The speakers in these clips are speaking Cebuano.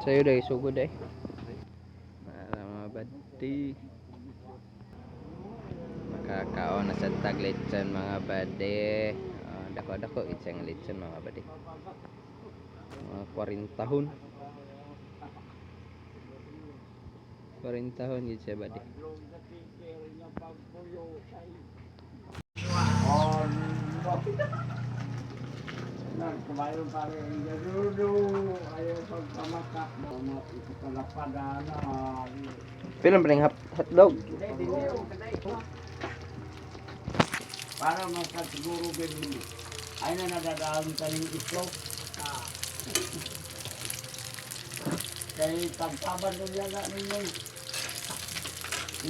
Sa'yo dahil sugod eh. Para mga buddy. Makakaon na sa taglitson, mga buddy. Ah, dako-dako itsang litson, mga buddy. Mga 40 hon. 40 hon gid siya, buddy. Oh, no. Nagkabayo pa rin garudo. Ayaw pagpamatak. Mga ipapalapadana. Pila pa ning hotdog? Para makasiguro ganun. Ay na nadadaan ka ng islog. Ah. Kay pagtabad niya na ninyo.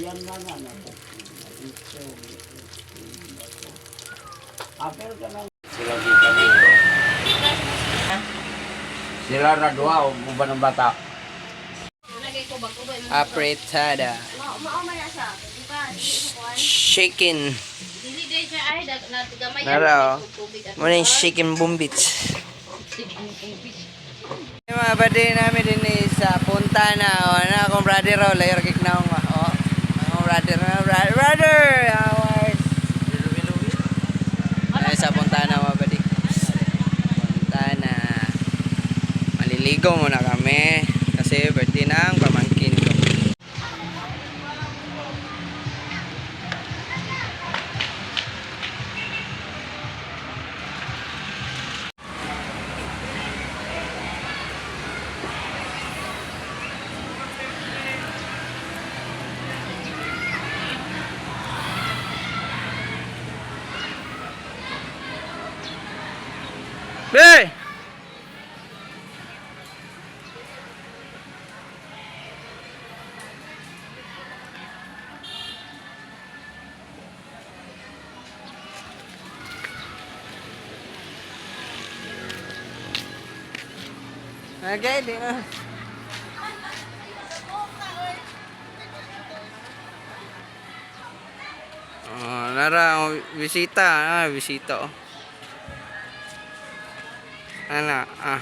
Iyan na na na. Islog. Apel ka na. Sila dito dito. Sila na duha o uban ng bata. Apretada. Mao man na siya. Di ba? Dili ko kuan. Chicken. Dili day siya ay dag na gamay Nara, oh. tubig at Muna yung chicken bumbits. Yung mga buddy namin din eh, sa punta na. O, na akong brother, oh. Layer kick na akong, oh. Akong brother, na brother, brother! Hours! Ay, sa punta na, mga buddy. Punta na. Maliligo muna kami. Kasi birthday ng pamangkin ko. Hey! Okay, di na. Oh, nara, ang bisita, ah, bisita oh. Ana, ah.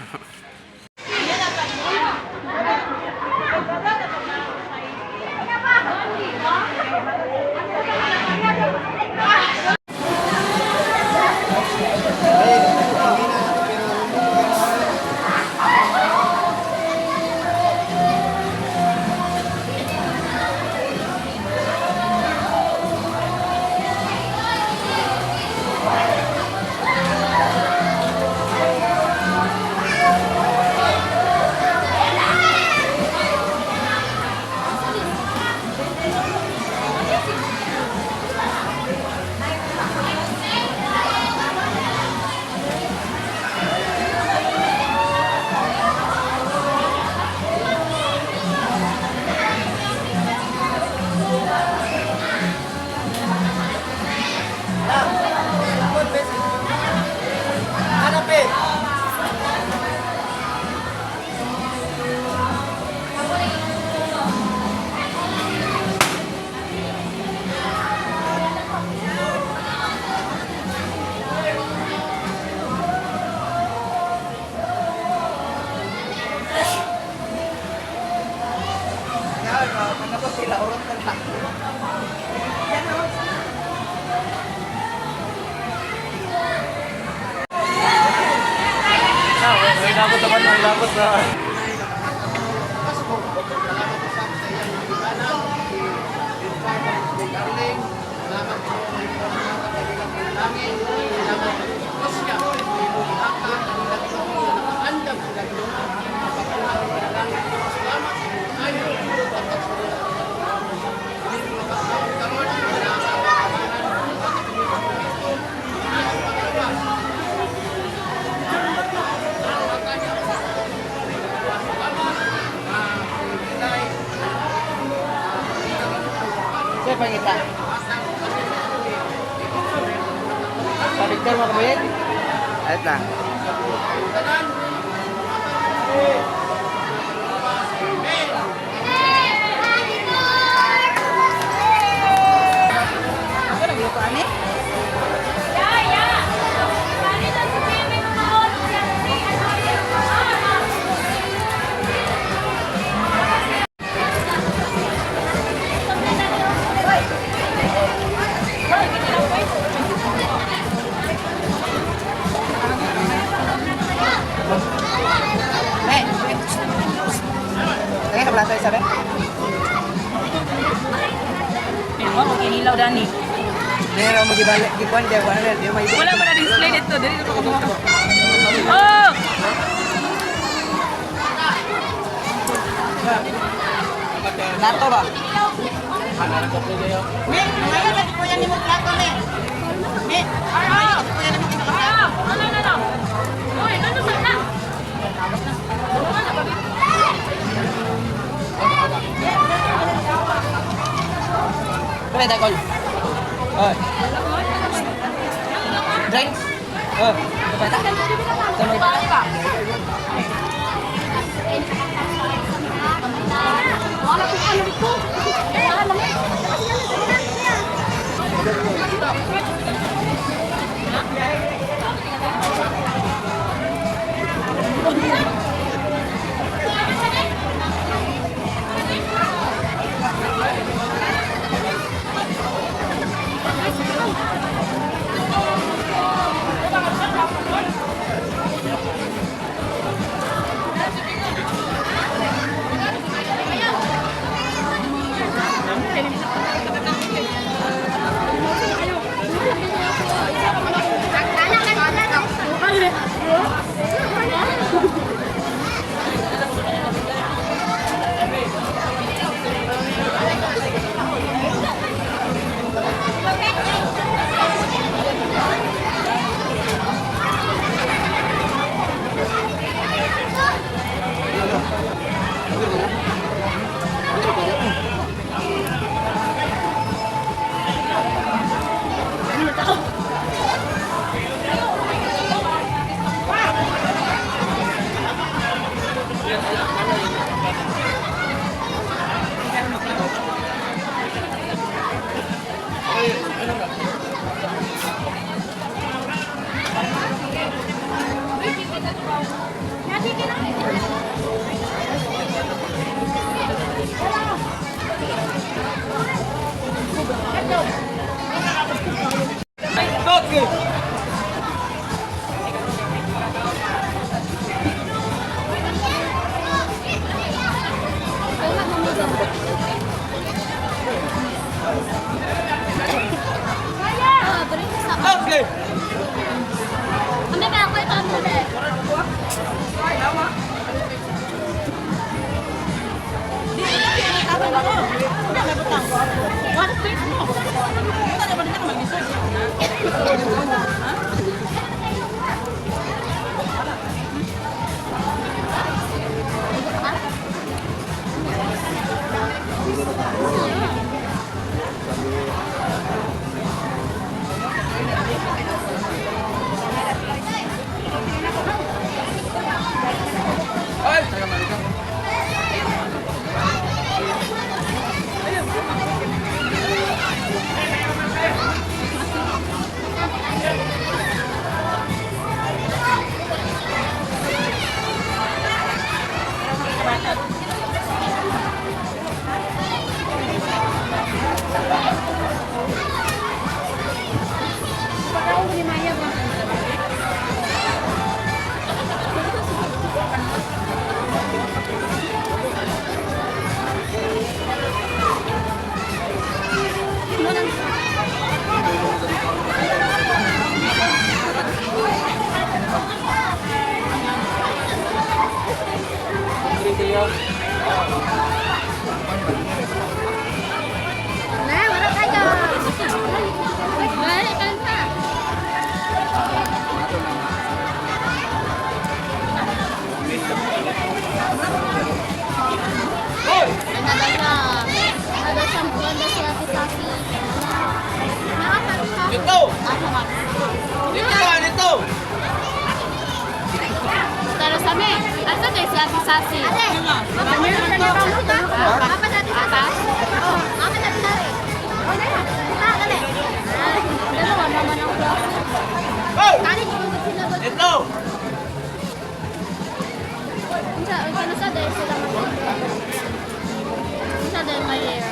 Saya pangita. Pa-picture mo kami? Ayot lang. Ako nagluto ani. gibalik gikuan kay wala di may Wala man na display dito. Dili na ko kumuha. Oh! Nato ba? Ah! Ano, ano, ano? Uy, ano sa na? Pwede tayo call. Oy. Drinks. Oh. Pwede. Wala ko ano dito. Wala lang. Ah, balik sa. Okay. Ano ba ako ito ano ba? Ay, taga Marika. Na, wala tayo. Wala ka na. Ano daw siya? Ano daw siya? Ano siya si Sasi? Nakasal siya. Dito. Asa ka? Dito ka, dito. Tara sa amin. Asa kay si Ate Sasi? Ate! Apa sa Ate Sasi? Apa sa Ate Sasi? Ah, dali. Dalawa naman ang klase. Oh! Kani ko sila ba? Dito. Unsa unsa sa dahil sila mag- Unsa dahil may year?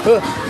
Huh. Huh.